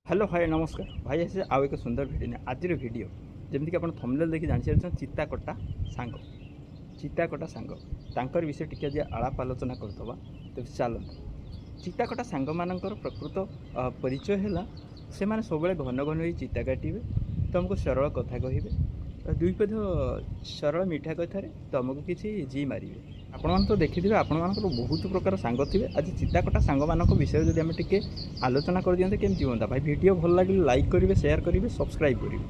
Hello hi, ନମସ୍କାର ଭାଇ। ଆସିছে ଆଉ ଏକ ସୁନ୍ଦର ଭିଡ଼ିଓ ନେଇ। ଆଜିର ଭିଡ଼ିଓ ଯେମିତିକି ଆପଣ ଥମ୍ବନେଲ୍ ଦେଖି ଜାଣିସାରିଛନ୍ତି, ଚିତାକଟା ସାଙ୍ଗ। ଚିତାକଟା ସାଙ୍ଗ, ତାଙ୍କର ବିଷୟରେ ଟିକେ ଆଜି ଆଳାପ ଆଲୋଚନା କରିଦେବା। ତେବେ ଚାଲନ୍ତୁ। ଚିତାକଟା ସାଙ୍ଗମାନଙ୍କର ପ୍ରକୃତ ପରିଚୟ ହେଲା, ସେମାନେ ସବୁବେଳେ ଘନ ଘନ ହୋଇ ଚିତା କାଟିବେ, ତୁମକୁ ସରଳ କଥା କହିବେ, ଦୁଇ ପଦ ସରଳ ମିଠା କଥାରେ ତୁମକୁ କିଛି ଜି ମାରିବେ। ଆପଣମାନେ ତ ଦେଖିଥିବେ, ଆପଣମାନଙ୍କର ବହୁତ ପ୍ରକାର ସାଙ୍ଗ ଥିବେ। ଆଜି ଚିତାକଟା ସାଙ୍ଗମାନଙ୍କ ବିଷୟରେ ଯଦି ଆମେ ଟିକେ ଆଲୋଚନା କରିଦିଅନ୍ତେ, କେମିତି ହୁଅନ୍ତା ଭାଇ? ଭିଡ଼ିଓ ଭଲ ଲାଗିଲେ ଲାଇକ୍ କରିବେ, ସେୟାର କରିବେ, ସବସ୍କ୍ରାଇବ୍ କରିବେ।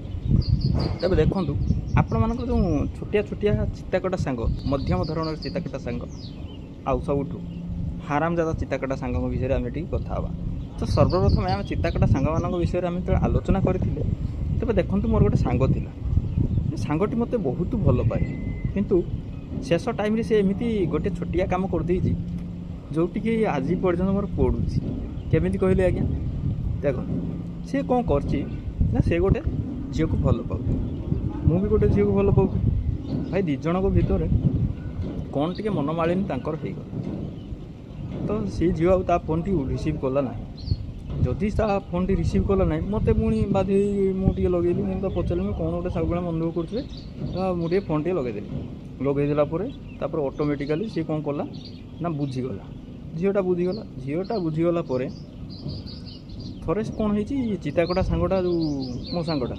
ତେବେ ଦେଖନ୍ତୁ, ଆପଣମାନଙ୍କର ଯେଉଁ ଛୋଟିଆ ଛୋଟିଆ ଚିତାକଟା ସାଙ୍ଗ, ମଧ୍ୟମ ଧରଣର ଚିତାକଟା ସାଙ୍ଗ ଆଉ ସବୁଠୁ ହାରାମଜାଦା ଚିତାକଟା ସାଙ୍ଗଙ୍କ ବିଷୟରେ ଆମେ ଟିକେ କଥା ହେବା। ତ ସର୍ବପ୍ରଥମେ ଆମେ ଚିତାକଟା ସାଙ୍ଗମାନଙ୍କ ବିଷୟରେ ଆମେ ଯେତେବେଳେ ଆଲୋଚନା କରିଥିଲେ, ତେବେ ଦେଖନ୍ତୁ, ମୋର ଗୋଟେ ସାଙ୍ଗ ଥିଲା। ସେ ସାଙ୍ଗଟି ମୋତେ ବହୁତ ଭଲ ପାଏ, କିନ୍ତୁ ଶେଷ ଟାଇମ୍ରେ ସେ ଏମିତି ଗୋଟେ ଛୋଟିଆ କାମ କରିଦେଇଛି, ଯେଉଁଠିକି ଆଜି ପର୍ଯ୍ୟନ୍ତ ମୋର ପଡ଼ୁଛି। କେମିତି କହିଲେ ଆଜ୍ଞା? ଦେଖନ୍ତୁ, ସେ କ'ଣ କରିଛି ନା, ସେ ଗୋଟେ ଝିଅକୁ ଭଲ ପାଉଛି, ମୁଁ ବି ଗୋଟେ ଝିଅକୁ ଭଲ ପାଉଛି। ଭାଇ, ଦୁଇ ଜଣଙ୍କ ଭିତରେ କ'ଣ ଟିକେ ମନମାଳିନୀ ତାଙ୍କର ହେଇଗଲା। ତ ସେ ଝିଅ ଆଉ ତା ଫୋନ୍ଟି ରିସିଭ୍ କଲା ନାହିଁ। ଯଦି ତା ଫୋନ୍ଟି ରିସିଭ୍ କଲା ନାହିଁ, ମୋତେ ପୁଣି ବାଧ୍ୟ ହେଇ ମୁଁ ଟିକେ ଲଗେଇଲି। ମୁଁ ତ ପଚାରିଲି, ମୁଁ କ'ଣ ଗୋଟେ ସବୁବେଳେ ମନ ଦୁଃଖ କରୁଛୁ? ମୁଁ ଟିକେ ଫୋନ୍ ଟିକେ ଲଗେଇଦେଲି। ଲଗେଇଦେଲା ପରେ ତାପରେ ଅଟୋମେଟିକାଲି ସିଏ କ'ଣ କଲା ନା, ବୁଝିଗଲା, ଝିଅଟା ବୁଝିଗଲା। ଝିଅଟା ବୁଝିଗଲା ପରେ ଥରେ କ'ଣ ହେଇଛି, ଚିତାକଟା ସାଙ୍ଗଟା, ଯେଉଁ ମୋ ସାଙ୍ଗଟା,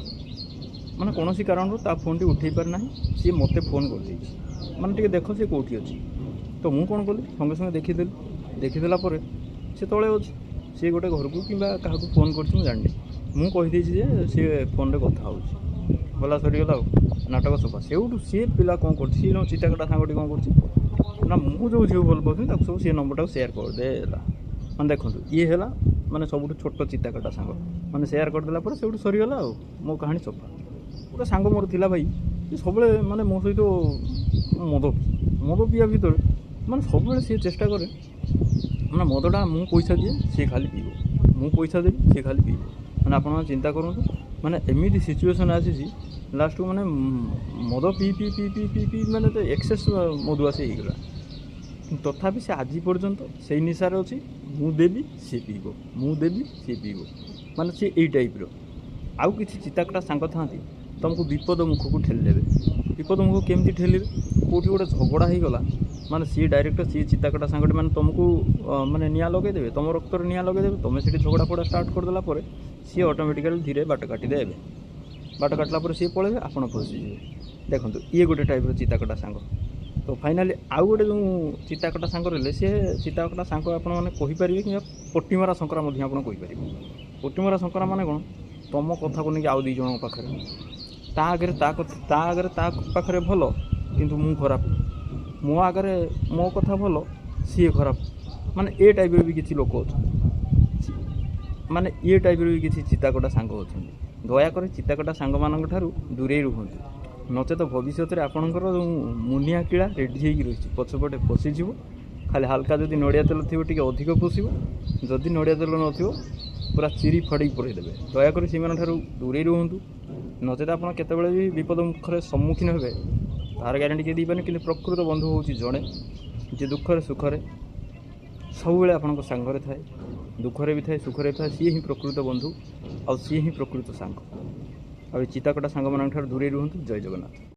ମାନେ କୌଣସି କାରଣରୁ ତା ଫୋନ୍ଟି ଉଠେଇ ପାରିନାହିଁ। ସିଏ ମୋତେ ଫୋନ୍ କରିଦେଇଛି, ମାନେ ଟିକେ ଦେଖ ସେ କେଉଁଠି ଅଛି। ତ ମୁଁ କ'ଣ କଲି, ସଙ୍ଗେ ସଙ୍ଗେ ଦେଖିଦେଲି। ଦେଖିଦେଲା ପରେ ସେ ତଳେ ଅଛି। ସିଏ ଗୋଟେ ଘରକୁ କିମ୍ବା କାହାକୁ ଫୋନ୍ କରିଛି, ମୁଁ ଜାଣିନି। ମୁଁ କହିଦେଇଛି ଯେ ସିଏ ଫୋନ୍ରେ କଥା ହେଉଛି। ଗଲା, ସରିଗଲା ଆଉ ନାଟକ ସଫା। ସେଇଠୁ ସିଏ ପିଲା କ'ଣ କରୁଛି, ସିଏ ଯେଉଁ ଚିତାକଟା ସାଙ୍ଗଟି କ'ଣ କରୁଛି ନା, ମୁଁ ଯେଉଁ ଝିଅକୁ ଭଲ ପାଉଥିଲି, ତାକୁ ସବୁ ସିଏ ନମ୍ବରଟାକୁ ସେୟାର କରିଦେଲା। ମାନେ ଦେଖନ୍ତୁ, ଇଏ ହେଲା ମାନେ ସବୁଠୁ ଛୋଟ ଚିତାକଟା ସାଙ୍ଗ। ମାନେ ସେୟାର କରିଦେଲା ପରେ ସେଇଠୁ ସରିଗଲା ଆଉ ମୋ କାହାଣୀ ସଫା। ଗୋଟେ ସାଙ୍ଗ ମୋର ଥିଲା ଭାଇ, ସେ ସବୁବେଳେ ମାନେ ମୋ ସହିତ ମଦ ପିଏ। ମଦ ପିଇବା ଭିତରେ ମାନେ ସବୁବେଳେ ସିଏ ଚେଷ୍ଟା କରେ, ମାନେ ମଦଟା ମୁଁ ପଇସା ଦିଏ, ସିଏ ଖାଲି ପିଇବ, ମୁଁ ପଇସା ଦେବି, ସିଏ ଖାଲି ପିଇବ। ମାନେ ଆପଣମାନେ ଚିନ୍ତା କରନ୍ତୁ, ମାନେ ଏମିତି ସିଚୁଏସନ୍ ଆସିଛି ଲାଷ୍ଟକୁ, ମାନେ ମଦ ପିଇ ପିଇ ପିଇ ପିଇ ପିଇ ପିଇ ମାନେ ତ ଏକ୍ସେସ୍ ମଦୁଆ ସେ ହେଇଗଲା। ତଥାପି ସେ ଆଜି ପର୍ଯ୍ୟନ୍ତ ସେଇ ନିଶାରେ ଅଛି, ମୁଁ ଦେବି ସିଏ ପିଇବ, ମୁଁ ଦେବି ସିଏ ପିଇବ। ମାନେ ସିଏ ଏଇ ଟାଇପ୍ର। ଆଉ କିଛି ଚିତାକଟା ସାଙ୍ଗ ଥାଆନ୍ତି, ତୁମକୁ ବିପଦ ମୁଖକୁ ଠେଲିଦେବେ। ବିପଦ ମୁଖକୁ କେମିତି ଠେଲିବେ? କେଉଁଠି ଗୋଟେ ଝଗଡ଼ା ହେଇଗଲା ମାନେ ସିଏ ଡାଇରେକ୍ଟ, ସିଏ ଚିତାକଟା ସାଙ୍ଗଟି ମାନେ ତୁମକୁ ମାନେ ନିଆଁ ଲଗେଇଦେବେ, ତୁମ ରକ୍ତରେ ନିଆଁ ଲଗେଇଦେବେ। ତୁମେ ସେଠି ଝଗଡ଼ା ଫଗଡ଼ା ଷ୍ଟାର୍ଟ କରିଦେଲା ପରେ ସିଏ ଅଟୋମେଟିକାଲି ଧୀରେ ବାଟ କାଟିଦେବେ। ବାଟ କାଟିଲା ପରେ ସିଏ ପଳେଇବେ, ଆପଣ ଫସିଯିବେ। ଦେଖନ୍ତୁ, ଇଏ ଗୋଟେ ଟାଇପ୍ର ଚିତାକଟା ସାଙ୍ଗ। ତ ଫାଇନାଲି ଆଉ ଗୋଟେ ଯେଉଁ ଚିତାକଟା ସାଙ୍ଗ ରହିଲେ, ସିଏ ଚିତାକଟା ସାଙ୍ଗ ଆପଣମାନେ କହିପାରିବେ କିମ୍ବା ପଟିମରା ଶଙ୍କରା ମଧ୍ୟ ଆପଣ କହିପାରିବେ। ପଟିମରା ଶଙ୍କରା ମାନେ କ'ଣ? ତୁମ କଥାକୁ ନେଇକି ଆଉ ଦୁଇ ଜଣଙ୍କ ପାଖରେ, ତା ଆଗରେ ତା କଥା, ତା ଆଗରେ ତା ପାଖରେ ଭଲ, କିନ୍ତୁ ମୁଁ ଖରାପ, ମୋ ଆଗରେ ମୋ କଥା ଭଲ, ସିଏ ଖରାପ। ମାନେ ଏ ଟାଇପ୍ର ବି କିଛି ଲୋକ ଅଛନ୍ତି, ମାନେ ଇଏ ଟାଇପ୍ର ବି କିଛି ଚିତାକଟା ସାଙ୍ଗ ଅଛନ୍ତି। ଦୟାକରି ଚିତାକଟା ସାଙ୍ଗମାନଙ୍କ ଠାରୁ ଦୂରେଇ ରୁହନ୍ତୁ, ନଚେତ ଭବିଷ୍ୟତରେ ଆପଣଙ୍କର ଯେଉଁ ମୁନିଆ କିଳା ରେଡ଼ି ହେଇକି ରହିଛି, ପଛପଟେ ପଶିଯିବ। ଖାଲି ହାଲକା ଯଦି ନଡ଼ିଆ ତେଲ ଥିବ, ଟିକେ ଅଧିକ ପଶିବ। ଯଦି ନଡ଼ିଆ ତେଲ ନଥିବ, ପୁରା ଚିରି ଫାଡ଼ିକି ପଳେଇଦେବେ। ଦୟାକରି ସେମାନଙ୍କ ଠାରୁ ଦୂରେଇ ରୁହନ୍ତୁ, ନଚେତ ଆପଣ କେତେବେଳେ ବି ବିପଦ ମୁଖରେ ସମ୍ମୁଖୀନ ହେବେ, ତାହାର ଗ୍ୟାରେଣ୍ଟି କିଏ ଦେଇପାରେନି। କିନ୍ତୁ ପ୍ରକୃତ ବନ୍ଧୁ ହେଉଛି ଜଣେ, ଯିଏ ଦୁଃଖରେ ସୁଖରେ ସବୁବେଳେ ଆପଣଙ୍କ ସାଙ୍ଗରେ ଥାଏ, ଦୁଃଖରେ ବି ଥାଏ, ସୁଖରେ ବି ଥାଏ। ସିଏ ହିଁ ପ୍ରକୃତ ବନ୍ଧୁ ଆଉ ସିଏ ହିଁ ପ୍ରକୃତ ସାଙ୍ଗ। ଆଉ ଏ ଚିତାକଟା ସାଙ୍ଗମାନଙ୍କ ଠାରୁ ଦୂରେଇ ରୁହନ୍ତୁ। ଜୟ ଜଗନ୍ନାଥ।